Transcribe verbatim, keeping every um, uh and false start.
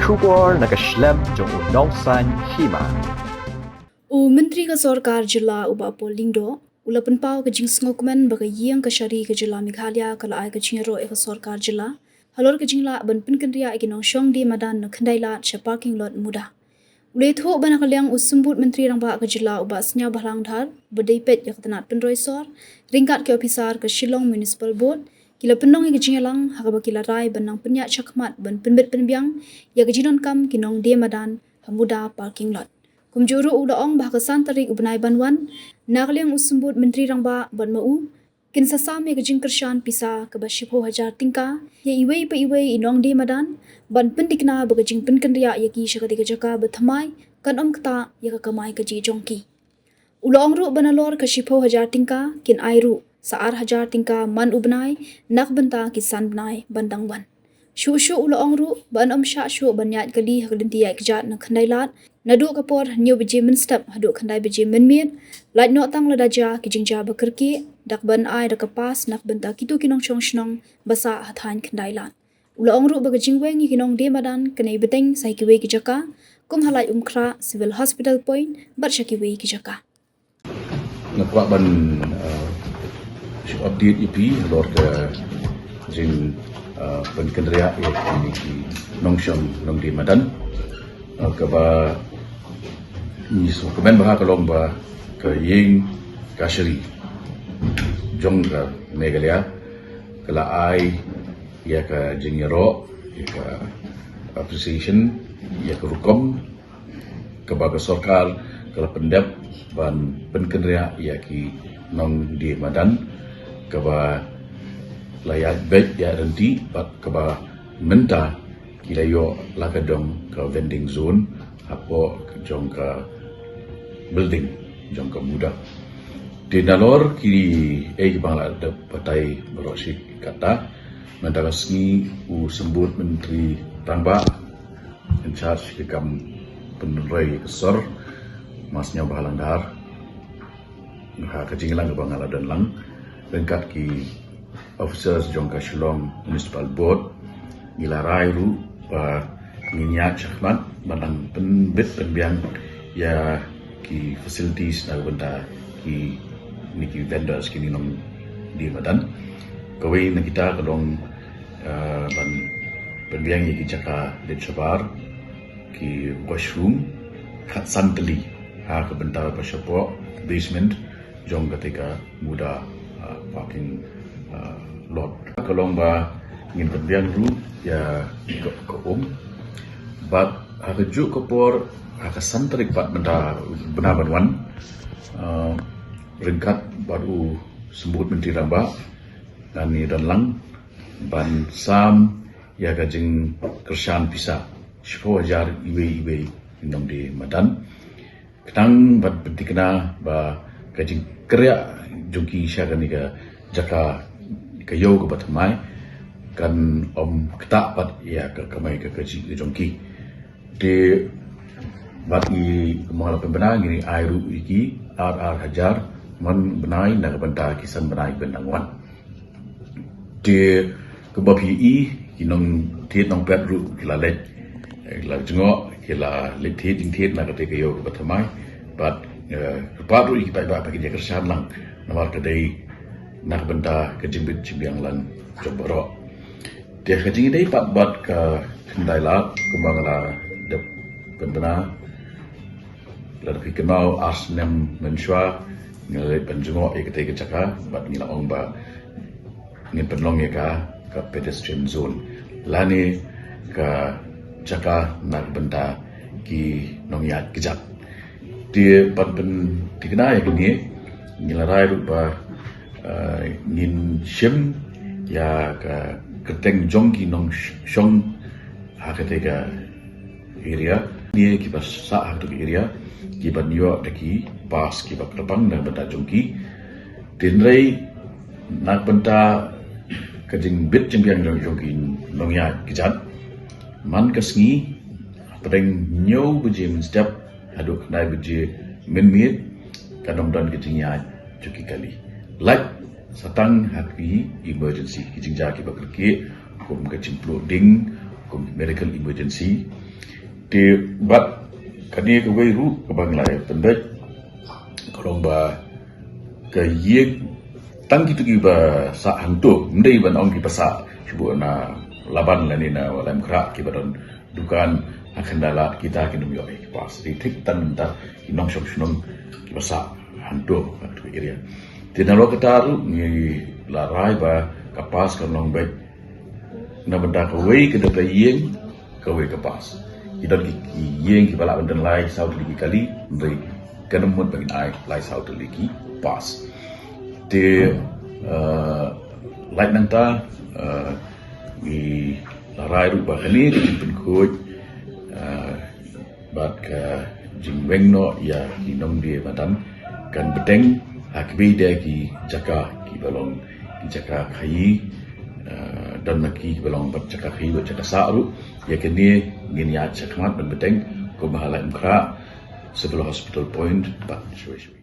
Khubor na ka shlem jong u Nongsaiñ Hima. U Myntri ka Sorkar Jylla u Bah Paul Lyngdoh u la pynpaw ka jingsngewkmen ba ka ïing kashari ka Jylla Meghalaya ka la ai ka jingïaroh ïa ka Sorkar Jylla halor ka jinglah ban pynkynriah ïa ki nongshong die madan na Khyndailad sha parking lot Muda. U la ïathuh ba na ka liang u Symbud Myntri Rangbah ka Jylla u Bah Sniawbhalang Dhar, ba dei peit ïa ka tnat pynroi sor, ryngkat ki ophisar ka Shillong Municipal Board, ki la pynlong ïa ka jingïalang ha kaba ki la rai ban nang pynïaid shakhmat ban pynbit pynbiang ïa ka jingdonkam ki nongdie madan ha Muda parking lot. Kumjuh ruh u la ong ba ha ka san tarik u bnai ban wan, na ka liang u Symbud Myntri Rangbah bad ma u kin sa sam ïa ka jingkyrshan pisa kaba shiphew hajar tyngka ïa iwei pa iwei i nongdie madan, ban pynthikna ba ka jingpynkynriah ïa ki sha katei ka jaka ba thymmai kan ym ktah ïa ka kamai kajih jong ki. U la ong ruh ba nalor ka shiphew hajar tyngka kin ai ruh sa ar hajar tyngka man u bnai na ka bynta ki san bnai ban dang wan. Shuh shuh u la ong ruh ba yn ym shah shuh ban ïaid kali ha ka lynti ïaid kjat na Khyndailad naduh ka por hynñiew baje mynstep haduh khyndai baje mynmiet, lait noh tang lada jia ki jingjia ba kyrkieh, da kaba yn ai da ka pass na ka bynta kito ki nongshong shnong ba sah ha thaiñ Khyndailad. U la ong ruh ba ka jingweng ïa ki nongdie madan kan ïai bteng sa ïa kiwei ki jaka, kum ha Laitumkhrah, Civil Hospital Point bad sha kiwei ki jaka. Nga kwah ban, uh, shu update ïa phi halor ka jing, uh, pynkynriah ïa ki nongshong nongdie madan. Uh, kaba ngi sngewkmen bha ka long ba ka ïing kashari jong ka Meghalaya ka la ai ïa ka jingïaroh, ïa ka appreciation, ïa ka rukom kaba ka sorkar ka la pyndep ban pynkynriah ïa ki nongdie madan, kaba la ïaid beit ïaid ryntih bad kaba mynta ki la ïoh la ka dong ka vending zone hapoh jong ka building jong ka Muda. Te nalor kiei kiba nga la dep batai baroh shi katta, mynta ka sngi u Symbud Myntri Rangbah in charge ka kam pynroi ka sor, Ma Sniawbhalang Dhar, ha ka jingïalang kaba nga la don lang ryngkat ki officers jong ka Shillong Municipal Board, ngi la rai ruh ba ngin ïaid shakhmat ban nang pynbit pynbiang ïa ki facilities na ka bynta kine ki vendors, kine ki nongdie madan. Kawei na kita ka long, uh, ban pynbiang ïa ki jaka leit shabar, ki washroom khatsan tylli ha ka bynta ba shapoh basement jong katei ka Muda, uh, parking, uh, lot. Ka long ba ngin pynbiang ruh ïa ka, ka um. Bad ha kajuh ka por, ha ka san tarik pat mynta bnai ban wan, uh, ryngkat bad u Symbud Myntri Rangbah, ngan ïadon lang ban sam ïa ka jingkyrshan pisa shiphew hajar iwei iwei i nongdie madan. Khnang ban pynthikna ba ka jingkynriah jong ki sha kane ka jaka, ka ïew kaba thymmai, kan ym ktah pat ïa ka kamai ka kajih jong ki. Te bad i, kumba nga la pynbna, ngin ai ruh ïa ki ar ar hajar man bnai na ka bynta ki san bnai ban dang wan. Te kumba phi i, ki nongthied nongpet ruh ki la leit, eh, ki la jngoh, ki la leit thied jingthied na katei ka ïew kaba thymmai. Bad, eh, kyrpad ruh ïa ki paidbah ba kin ïa kyrshan lang, namar ka dei na ka bynta ka jingbit jingbiang lang jong baroh. Te ka jingïadei pat bad ka Khyndailad, kumba nga la dep pynbna, lada phi kynmaw ar snem mynshuwa ngi la leit ban jngoh ïa katei ka jaka bad ngi la ong ba ngin pynlong ïa ka, ka pedestrian zone lane ka jaka na ka bynta ki nongïaid kjat. Te ban pynthikna ïa kane, ngi la rai ruh ba, eh, ngin shim ïa ka kyrteng jong ki nongshong ha katei ka area, ne kiba sah ha katei ka area, kiban ïoh da ki pass kiba kyrpang na ka bynta jong ki. Hynrei na ka bynta ka jingbit jingbiang jong, jong ki nongïaid kjat, man ka sngi, hapdeng hynñiew baje mynstep haduh khyndai baje mynmiet, kan ym don ka jingïaid jong ki kali. Lait sa tang ha ki emergency, ki jingjia kiba kyrkieh, kum ka jingpluh ding, kum medical emergency. Te bad kane kawei ruh kaba ngi la pynbeit ka long ba ka ïing tang kito kiba sah hangto, ym dei ban ong kiba sah shuh na Laban lane na Laitumkhrah kiba don dukan ha Khandalad, kita kin ym ïoh ei pass. Dei thik tang mynta ki nongshong shnong kiba sah hangto ha kito ki area. Te nalor kata ruh ngi la rai ba ka pass kan long beit na bynta kawei ka dei ka ïing, kawei ka pass. Ki don ki, ki ïing kiba lah ban don lai saw tylli ki kali, hynrei kan ym mut ba kin ai lai saw tylli ki pass. Te, eh, lait nangta, eh, ngi la rai ruh ba kane ka jingpynkhuid, eh, bad ka jingweng noh ïa ki nongdie madan kan bteng ha kiwei de ki jaka kiba long ki jaka khaïi, eh, don na ki kiba long bad jaka khaïi bad jaka sah ruh. Ïa kane ngin ïaid shakhmat ban bteng kumba ha Laitumkhrah, Civil Hospital Point bad shawei shawei.